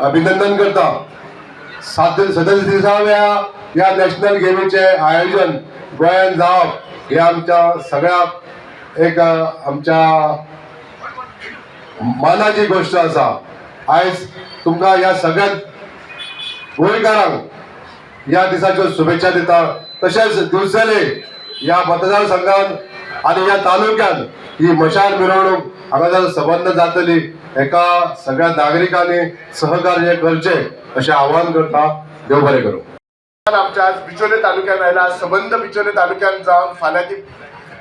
अभिनंदन करता. 37व्या ह्या नॅशनल गेमीचें आयोजन गोंयांत जावप हे आमच्या सगळ्या एक आमच्या मानाची गोश्ट आसा. आयज तुमकां ह्या सगळ्या गोंयकारांक ह्या दिसाच्यो शुभेच्छा दिता. तशेंच दिवचले ह्या मतदारसंघात आनी ह्या तालुक्यात ही मशाल मिरवणूक हांगा संबंद जातली, हेका सगळ्या नागरिकांनी सहकार्य करचें अशें आवाहन करता. देव बरें करूं. आमच्या आज बिचोले तालुक्यात आयला. सबंद बिचोले तालुक्यात जावन फाल्यां ती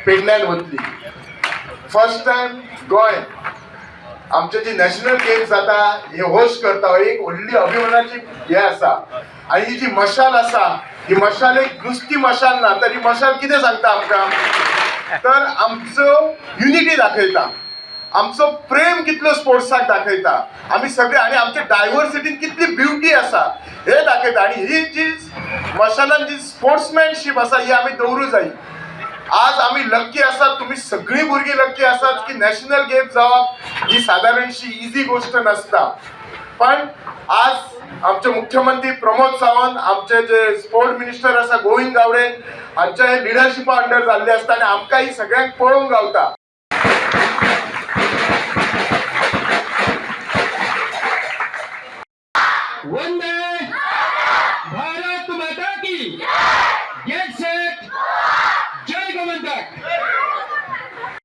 पेडण्यान वतली. फर्स्ट टायम गोंय आमचे जी नॅशनल गेम्स जाता हे होस्ट करता, हो एक व्हडली अभिमानाची हे आसा. आनी ही जी मशाल आसा, ही मशाल एक नुस्ती मशाल ना, तर ही मशाल कितें सांगता आमकां? तर आमचो युनिटी दाखयता, आमचो प्रेम कितलो स्पोर्ट्साक दाखयता आमी सगळे, आनी आमच्या डायवर्सिटीन कितली ब्युटी आसा हे दाखयता. आनी ही जी मशालान जी स्पोर्ट्समॅनशीप आसा, ही आमी दवरूं जाय. आज आमी लक्की आसात, तुमी सगळीं भुरगीं लक्की आसात की नॅशनल गेम जावप ही सादारणशी इजी गोश्ट नासता. पण आज आमचे मुख्यमंत्री प्रमोद सावंत, आमचे जे स्पोर्ट मिनिस्टर आसा गोविंद गावडे, हांच्या हे लिडरशिपा अंडर जाल्ले आसता आनी आमकां ही सगळ्यांक पळोवंक गावता.